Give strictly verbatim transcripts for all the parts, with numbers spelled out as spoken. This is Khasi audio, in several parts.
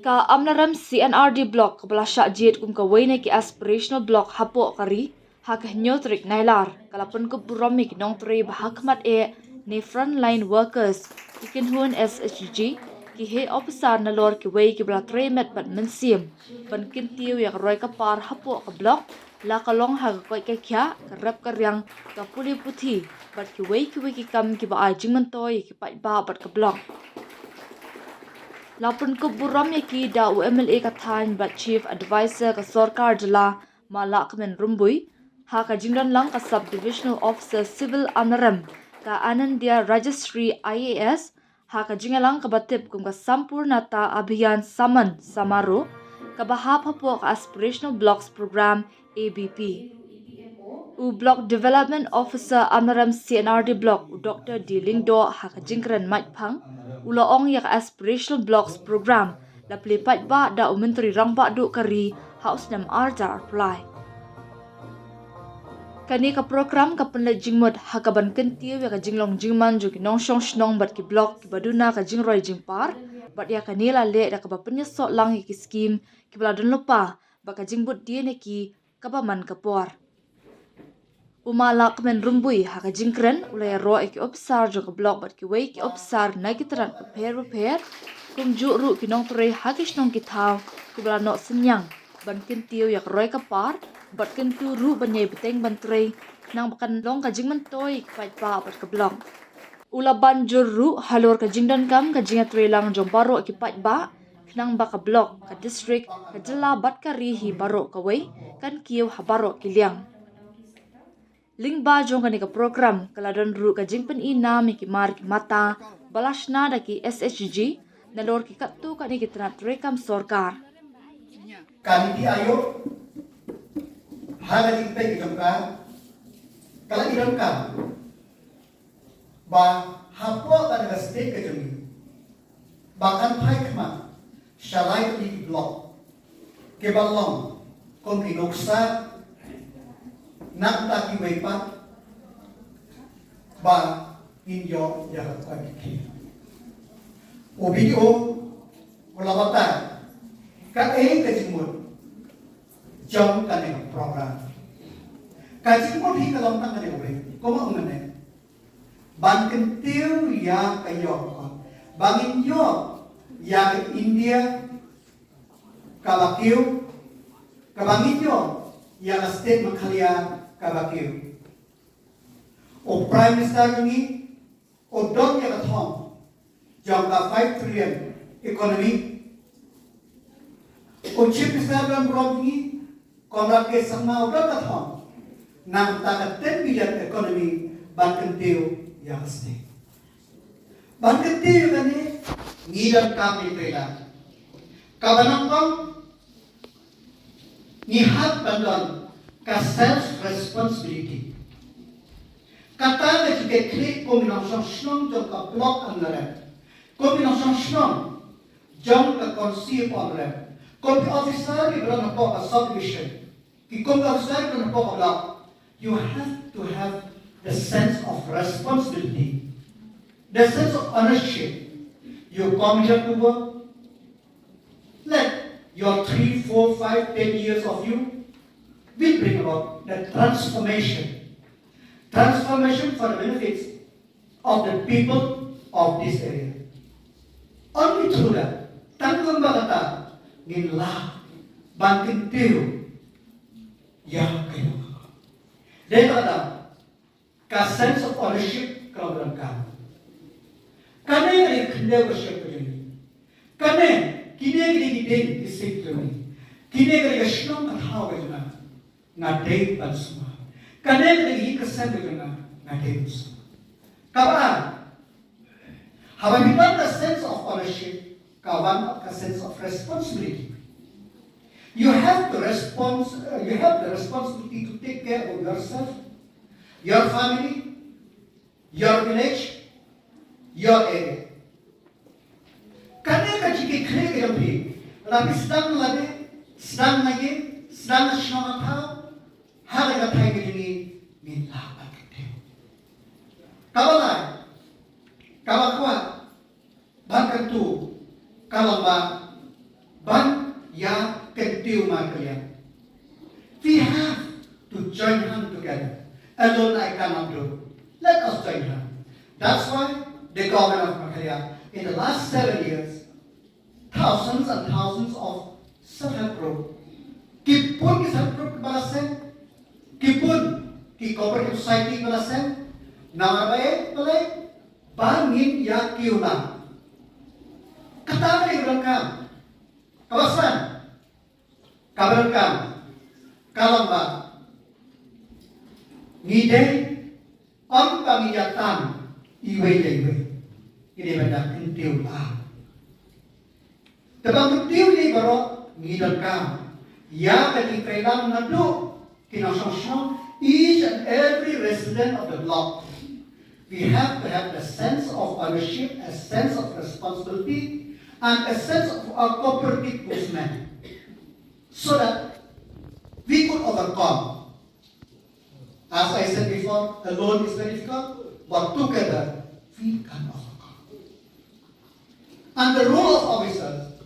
Ka Amlarem C and R D Block, kaba la shah jied kum kawei na ki aspirational block hapoh ka ri, ha ka hynñiew tarik Nailar, ka la pynkup burom ïa ki nongtrei ba ha khmat eh ne frontline workers, ki kynhun S H G, ki heh ophisar nalor kiwei kiba la trei met bad mynsiem ban kyntiew ïa ka roi ka par hapoh ka block, la ka long ha ka koit ka khiah, ka rep ka riang, ka pule puthi bad kiwei kiwei ki kam kiba ai jingmyntoi ïa ki paidbah bad ka block. La pynkup burom ïa ki da u M L A ka thaiñ bad Chief Advisor ka sorkar jylla, Ma Lahkmen Rymbui, ha ka jingdon lang ka Sub Divisional Officer Civil Amlarem, ka Anandia Rajashree I A S, ha ka jingïalang kaba tip kum ka Sampoornata Abhiyan Samman Samaroh, kaba hap hapoh ka Aspirational Blocks Program, A B P. U Block Development Officer Amlarem C and R D Block, u Doctor D Lyngdoh, ha ka jingkren maitphang, u la ong ïa ka Aspirational Blocks Program la plie paidbah da u Myntri Rangbah Duh ka ri ha u snem ar hajar arphew lai. Kane ka program ka pynleit jingmut ha kaban kyntiew ïa ka jinglong jingman jong ki nongshong shnong bad ki block kiba duna ka jingroi jingpar, bad ïa kane la leh da kaba pynïasoh lang ïa ki skim kiba la don lypa bad ka jingbud die na ki kaba man ka por. U Ma Lahkmen Rymbui, ha ka jingkren, u la ïaroh ïa ki ophisar jong ka block bad kiwei ki ophisar na ki tnat bapher bapher, kumjuh ruh ki nongtrei ha ki shnong ki thaw kiba la noh synñiang ban kyntiew ïa ka roi ka par bad kyntu ruh ban ïai bteng ban trei, khnang ba kan long ka jingmyntoi ïa ki paidbah bad ka block. U la ban jur ruh halor ka jingdonkam ka jingïatreilang jong baroh ki paidbah, khnang ba ka block, ka district, ka jylla bad ka ri hi baroh kawei kan kiew ha baroh ki liang. Lyngba jong kane ka program, ka la don ruh ka jingpyni nam ïa ki mar ki mata ba la shna da ki S H G nalor ki katto katne ki tnat treikam sorkar. Ka NITI Aayog, ha ka jingpeit ka jong ka, ka la i donkam ba hapoh kane ka state ka jong ngi, ba kan phai khmat sha lai tylli ki block kiba long kum ki nuksa, nangta kiwei pat ba ngin ïoh ïa ka koit ka khiah. U B D O u la batai kaei ka jingmut jong kane ka program. Ka jingmut hi ka long tang kane kawei, kumba ong mynne, ban kyntiew ïa ka ïoh ka kot, ba ngin ïoh ïa ka India kaba kiew, kaba ngin ïoh ïa ka state Meghalaya kaba kiew. U Prime Minister jong ngi u don ïa ka thong jong ka five trillion economy. U Chief Minister jong ngi, Conrad K Sangma, u don ka thong, nangta ka ten billion economy ban kyntiew ïa ka state. Ban kyntiew ïa kane, ngi donkam ïa ka trei lang. Kaba nyngkong, ngi hap ban don ka self responsibility. Kata ka jingkitkhlieh kum ki nongshong shnong jong ka block Amlarem, kum ki nongshong shnong jong ka constituency Amlarem, kum ki officer kiba don hapoh ka sub division, ki kum ki officer kiba don hapoh ka block, you have to have the sense of responsibility, the sense of ownership. You come here to work, let your three, four, five, ten years of you will bring about the transformation. Transformation for the benefits of the people of this area. Only through that, tang kumba kata ngin lah ban kyntiew ïa ka ïoh ka kot. Dei kata, ka sense of ownership ka long donkam. Kane ka dei ka khyndew ka shyiap ka jong ngi. Kane, kine ki dei ki dieng ki siej ka jong ngi. Kine ka dei ka shnong ka thaw ka jong nga, nga dei ban sumar. Kane ka dei ka ïing ka sem ka jong nga, nga dei ban sumar. Kaba ar, haba phi don ka sense of ownership, ka wan ka sense of responsibility. You have to respons-, uh, you have the responsibility to take care of yourself, your family, your village, your area. Kane ka jingkitkhlieh ka jong phi, la phi sdang lade, sdang na ïing, sdang na shnong na thaw, ha kane ka thaiñ ka jong ngi, ngin lah ban kyntiew. Kaba lai, kaba kwah ban kyntu ka long ba Alone I cannot do. Let us join her. That's why the government of Meghalaya, in the last seven years, thousands and thousands of self-help group. Ki bun ki self-help group ba la seng, ki bun ki cooperative society ba la seng, namar ba e, ba la e, ba ngin ïa kiew lang. Kata ka dei ka donkam. Kaba san, kaba donkam, ka long ba ngi dei, ym ba ngi ïa tan iwei ïa iwei. Ngi dei ban ïa kyntiew lang. Te ban kyntiew ïa baroh ngi donkam ïa ka jingtrei lang naduh ki nongshong shnong, each and every resident of the block. We have to have the sense of ownership, a sense of responsibility, and a sense of a cooperative movement, so that we could overcome. As I said before, alone is very difficult, but together we can overcome. And the role of officers,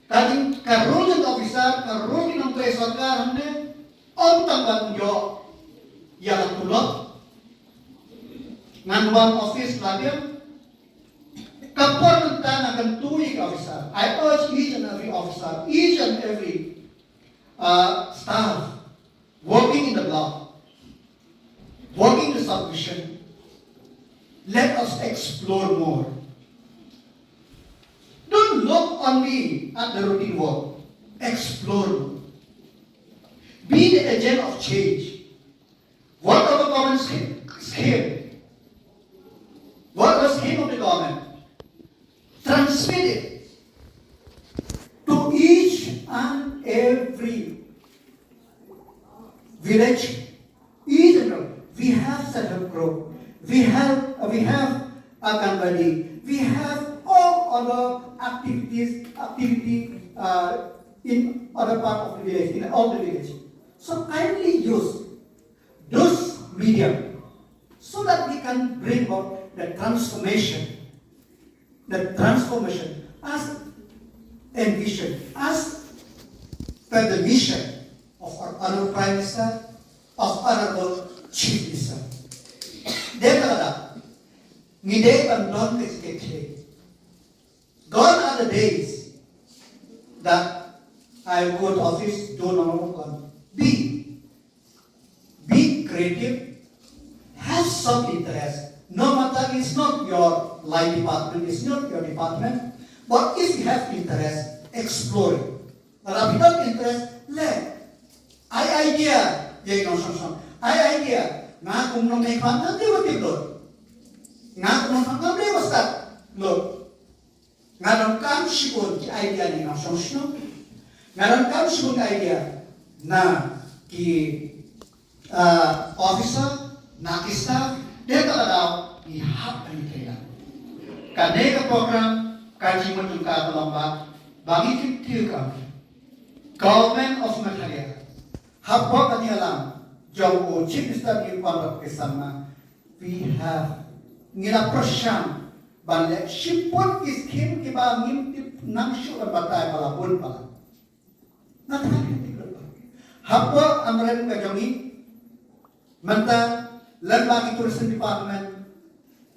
ka dei ka role jong officer, ka role ki nongtrei sorkar hangne, ym tang ban ïoh ïa ka tulop. Ngan wan office la biang, ka por mynta nga kyntu ïa ki officer. I urge each and every officer, each and every uh, staff working in the block, working in the subdivision, let us explore more. Don't look only at the routine work. Explore more. Be the agent of change. Whatever government scheme, scheme, whatever scheme of the government, transmit it to each and every village, each and every. We have self-help group, we have, uh, we have Anganwadi, we have all other activities, activity, uh, in other part of the village, in all the village. So kindly use those medium so that we can bring about the transformation, the transformation as envisioned, as per the mission of our Honorable Prime Minister, of Honorable Chief Minister. Dei kata, ngi dei ban don ka jingkitkhlieh. Gone are the days that I go to office, do no work. Be, be creative, have some interest. No matter it's not your line department, it's not your department, but if you have interest, explore it. But if you don't interest, le, ai idea, ye no song song. Ai idea, nga kum nong kai pan, nanti wakil lo. Nga kum nong kai pan, nanti wakil lo. Nga donkam shibun ki idea na ki nongshong shnong. Nga donkam shibun ki idea na ki, uh, officer, na ki staff. Dei kata ka daw ngi hap ban ïatrei lang. Kane ka program ka jingmut jong ka ka long ba ba ngi kyntiew ka Government of Meghalaya, hapoh ka jingïalam jong u Chief Minister ngi Conrad K Sangma, we have, ngi la pyrshang ban leh shibun ki skim kiba ngim tip nang shuh ban batai ba la bun palat. Nga tharai phi tip lypa. Hapoh amrem ka jong ngi mynta, lem bad ki tourism department,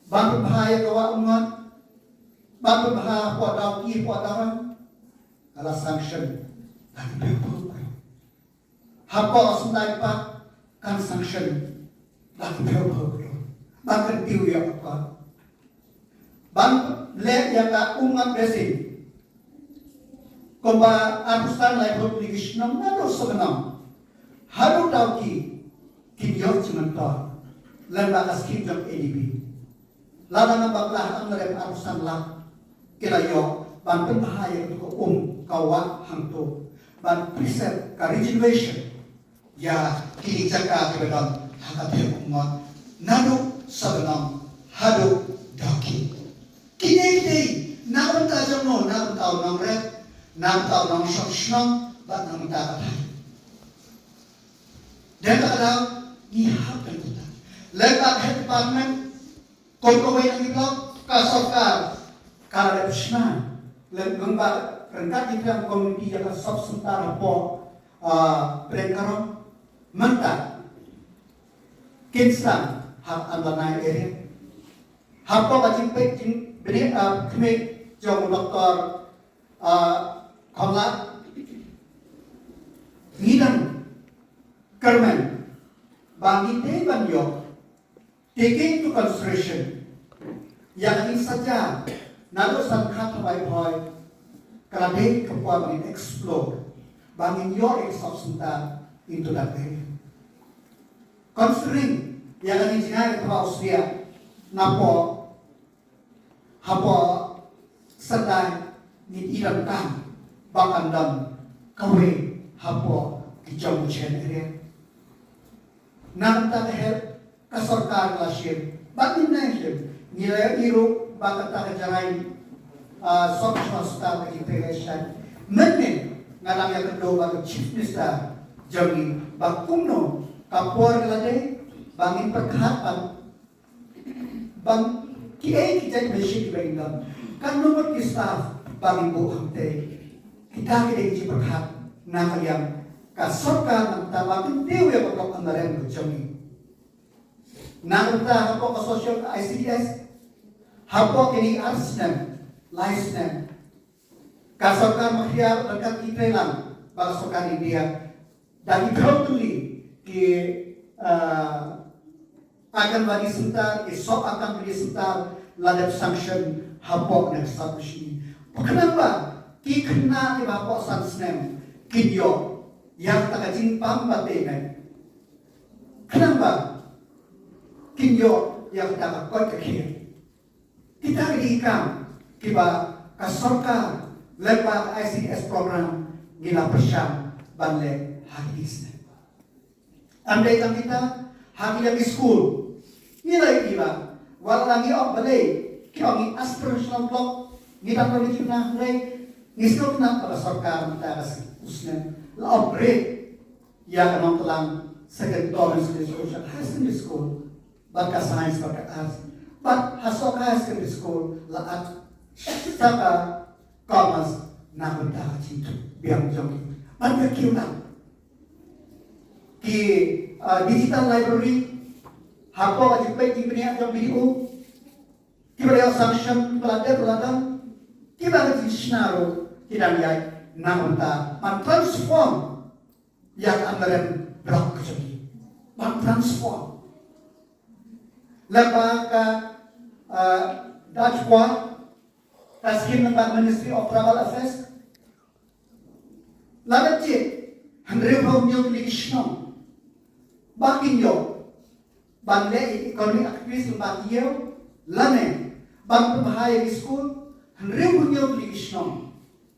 ban pynbha ïa ka wah umngot, ban pynbha hapoh Dawki, hapoh Dawrang, ka la sanction da ki briew briew. Hapoh Sumdain Park kan sanction da ki briew briew. Ban kyntiew ïa ka, ban leh ïa ka umngot basin. Kumba arphew san laiphew tylli ki shnong naduh Sohkynong haduh Dawki kin ïoh jingmyntoi lem bad ka skim jong A D B. Lada ngam bakla, ha ngarem arphew san lak ki la ïoh ban pynbha ïa ka um, ka wah hangto, ban preserve, ka regeneration ïa ki jaka kiba don ha ka ther umngot naduh Sohkynong haduh Dawki. Kine ki dei na ka bynta jong no, na ka bynta u nongrep, na ka bynta u nongshong shnong bad na ka bynta ka thaiñ. Dei kata ka daw ngi hap ban pynta lem bad head department, kum kawei na ki block, ka sorkar ka la dep shna lem bad ryngkat ki thrang community ïa ka sub center hapoh, ah, Pdeng Karong. Mynta Kin sdang ha Anlanai area. Hapoh ka jingpeit jingpeit, ah, khmih jong u doktor, ah, Khamlad, ngi dang kyrmen ba ngi dei ban ïoh, taking into consideration ïa ka jingsajia naduh san khat haduh phai, ka la dei ka por ba ngin explore, ba ngin ïoh ïa ka sop center into that area. Considering ïa ka jingjngai kaba u sliak, napoh hapoh Sandai ngi i donkam ba kan don kawei hapoh ki jong u chen area. Na kata ka help ka sorkar ka la shim, ba ngin nang shim, ngi la ïohi ruh ba kata ka jingrai, ah, sop hospital ka jingpynlong sha. Mynnin nga dang ïakynduh bad u Chief Minister jong ngi ba kumno ka por ka la dei ba ngin pyrkhat ban ban kiei ki jait machine kiba ngin don, katno ngut ki staff ba ngin buh hangtei. Kita ki dei ki jingpyrkhat na ka liang ka sorkar, na ka bynta ba kin dei ïa ka pok Amlarem ka jong ngi. Na ka bynta hapoh ka social, I C D S, hapoh kine ar snem, lai snem, ka sorkar Meghalaya ryngkat ki treilang bad ka sorkar India, da ki thong tylli ki, ah, Anganwadi center, ki sop Anganwadi center la dep sanction hapoh ne ka sub-division. Khnang ba ki khynnah kiba hapoh san snem kin ïoh ïa kata ka jingpang ba te ngai. Khnang ba kin ïoh ïa kata ka koit ka khiah. Kita ki dei ki kam kiba ka sorkar lyngba ka I C D S program ngi la pyrshang ban leh ha kine ki snem. Ym dei tang kita, ha ki ïa ki skul ngi la ïohi ba wat la ngi ong balei ki ong ngi aspirational block, ngi dang ïoh ngi jingna, hynrei ngi sngewtynnat ba ka sorkar mynta ka snem la upgrade ïa ka Nongtlang Second Government Secondary School, Higher Secondary School, bad ka science bad ka arts. Bad ha Sohkei Higher Secondary School la add sa ka commerce na ka bynta ka jingbiang jong ki. Bad ka kiew lang ki, ah, digital library hapoh ka jingpeit jingpynïaid jong B D O, kiba la ïoh sanction, kiba la dep la dang, kiba ka jingshna ruh ki dang ïaid na ka bynta ban transform ïa ka Amlarem block ka jong ngi, ban transform. Lyngba ka, ah, DAJPWA, ka scheme lyngba Ministry of Tribal Affairs, la dep jied hynriewphew hynñiew tylli ki shnong ba kin ïoh ban leh economic activities lyngba ki ïew lane ban pynbha ïa ki skul, hynriewphew hynñiew tylli ki shnong.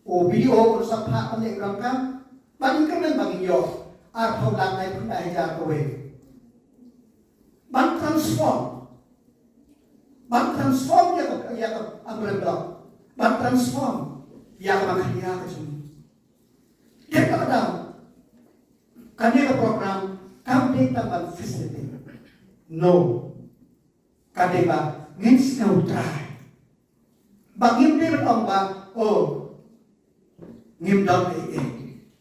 U B D O u sa phah ban leh ki dohkam, ban ïa kyrmen ba ngin ïoh arphew lak laiphew hajar kawei. Ban transform, ban transform ïa ka, ïa ka Amlarem block, ban transform ïa ka Meghalaya ka jong ngi. Te ka daw kane ka program kam dei tang ban facilitate. No. Ka dei ba ngin sngewthuh ba ngim dei ban ong ba, oh, ngim don ei ei.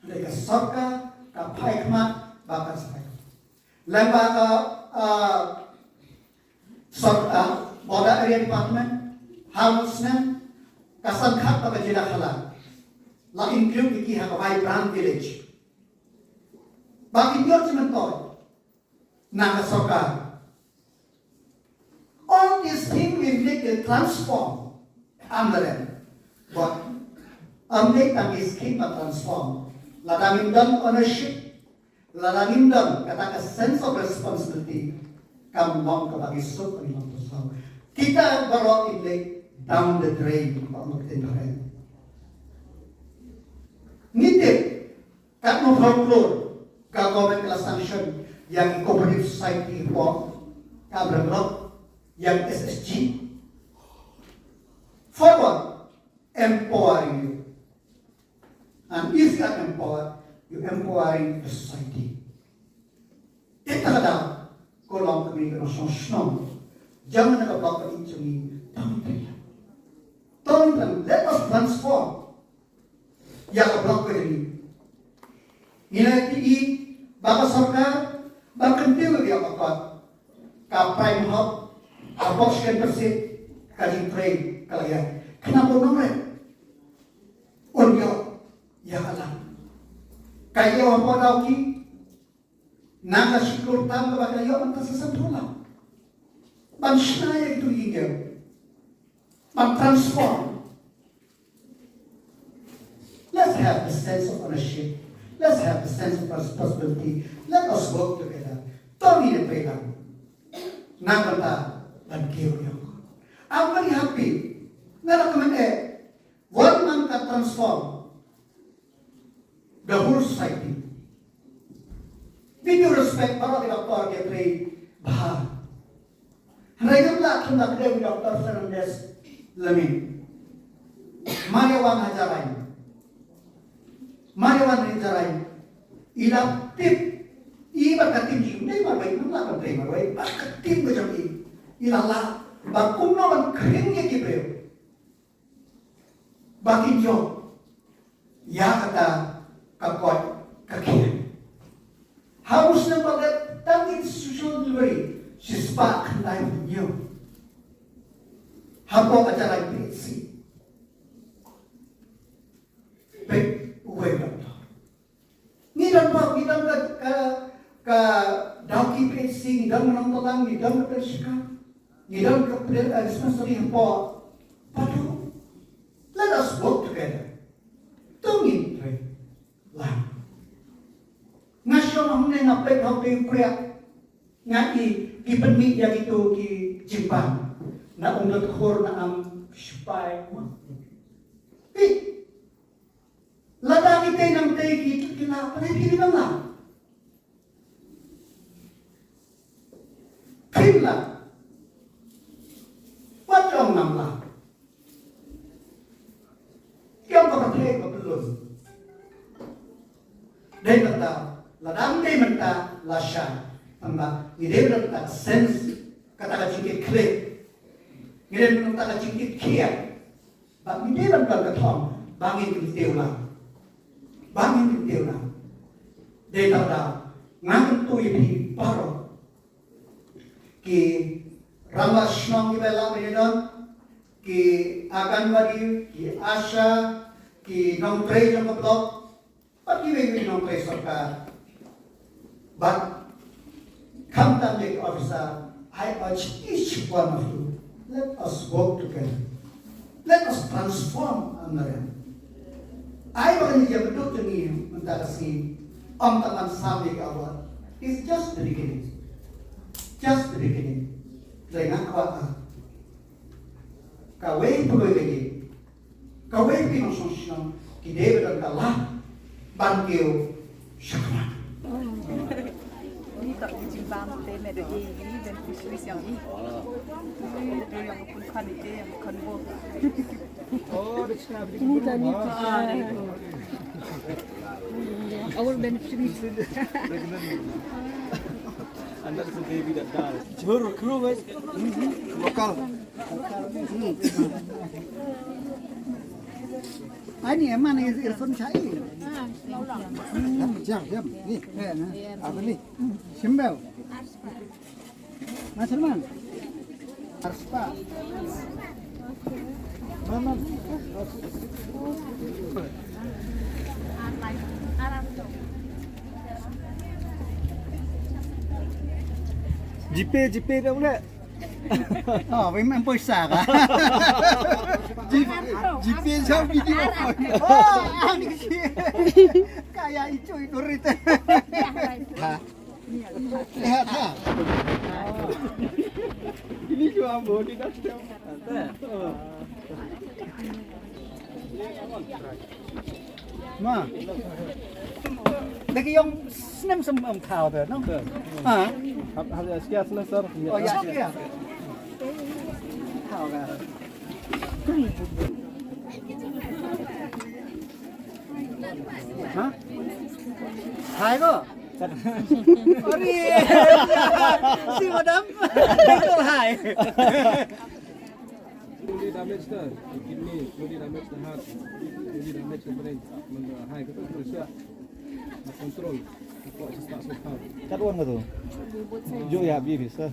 Hynrei ka sorkar ka phai khmat ba kan sa phai. Lyngba ka, ah, sorkar, Border Area Department, ha u snem ka san khat ba ka jylla ka la, la include ïa ki ha ka Vibrant Village. Ba ki ïoh jingmyntoi na ka sorkar. All these things will make a transform. Amlarem. But ym dei tang ki scheme ba transform. Lada ngim don ownership, lada ngim don kata ka sense of responsibility, kam long kaba ngi suk, ngi long pyrshah. Kita baroh kin leit down the drain, ba ong ka ktien phareng. Ngi tip katno phew klur ka government ka la sanction ïa ki cooperative society hapoh ka Amlarem block, ïa ki S H G. For what? Empowering you. And if you are empowered, you empowering the society. Te kata ka daw, ko long kmie ko nongshong shnong jong kane ka block ba ïeit jong ngi, to ngin trei lang. To ngin trei lang, let us transform ïa ka block ka jong ngi. Ngi la ïohi ba ka sorkar ba kyntiew ïa ka kot, Ka Prime Hub, ka Box Camp Persit, ka jingtrei ka la ïaid. Khnang ba u nongrep un ïoh ïa ka lang. Ka ïoh hapoh Dawki, na ka shi klur tam kaba ka ïoh mynta sa san phew lak. Ban shna ïa kitu ki ïing, ban transform. Let's have the sense of ownership. Let's have the sense of responsibility. Let us work together. To ngin ïatrei lang. Na ka bynta ban kiew ïa u. I'm very happy. Nga la kmen eh. Wat man ka transform the whole society. With due respect, baroh ki doktor ki trei bha. Hynrei ngam lah kham da kdew ïa u Doktor Fernandez Lamine. Mar ïa wan hajar aiñ. Mar ïa wan hajar aiñ. I la tip. I bad ka tim jong i, ym dei marwei, ngam lah ban trei marwei. Bad ka tim ka jong i. I la lah. Ba kumno ban khring ïa ki briew. Ba kin ïoh ïa kata ka koit ka khian. Ha u snem ba la dep tang institutional delivery, shispah khyndai phew hynñiew. Hapoh ka jaka P H C. Peit uwei u doktor. Ngi don bok, ngi don ka, ka, ka Dawki P H C, ngi don ka Nongtlang, ngi don ka Pyrshah, ngi don ka pre-, eh, dispensary hapoh Patu. Let us work together. To ngin trei lang. Nga shong hangne nga peit ha u Beiñ Kriah. Nga i ki pynmih ïa kitu ki jingbam. Na Umdonkhur, na Am Shpai. Ih. Lada ki tei nang tei ki, ki la, pynlong ki dei ban la. Phin la. Wat ong ngam la. Ki ong ka pyrthei ka pyllun. Dei kata, lada ym dei mynta la shai. Tangba ngi dei mynta ka sense, kata ka jingkit khlieh. Ngi dei mynta ka jingkit khia. Ba ngi dei ban don ka thong ba ngin kyntiew lang. Ba ngin kyntiew lang. Dei tang da nga kyntu ïa phi baroh. Ki rangbah shnong kiba la ba ïadon, ki Anganwadi, ki ASHA, ki nongtrei jong ka block, bad kiwei kiwei ki nongtrei sorkar. Bad khamtam ïa ki officer, I urge each one of you, let us work together. Let us transform Amlarem. Ai ba ngi ïa bynta jong ngi mynta ka sngi, ym tang ban sam ïa ki award. It's just the beginning. Just the beginning. Hynrei nga kwah ba kawei pa kawei ka ïing, kawei ki nongshong shnong, ki dei ban don ka lad ban kiew shakhmat. Ni ka u jingbam te me de i, i beneficiaries ïa i. Te ïa u pun khan i te ïa u khan bo. Ni ka ni ka. Our beneficiaries. And that's the baby that died. Jhur kru, guys. Lokal. Ani, emang ni irfan chai. Jam, jam, jam. Ni. Eh, na. Apa ni? Simbel. Mas Herman. Arspa. Mama. Jipe, jipe dong le. Oh, memang poisa ka. Jipe, jipe jauh video. Oh, ang si. Kaya icu itu rita. Ha. Lihat ha. Ini juga mau di dashcam. Ma. Lagi yang senem sem em kau tu, no? Ha? Hab hab ya sekian senem sir. Oh ya sekian. Kau kan. Ha? Hai ko. Sorry. Si madam. Hai. Slowly damage the kidney, slowly damage the heart, slowly damage the brain. Mynta high ka pressure. Na control. Ka pok sa start sa start. Kat wan ka tu. Jo ya bi bi sa.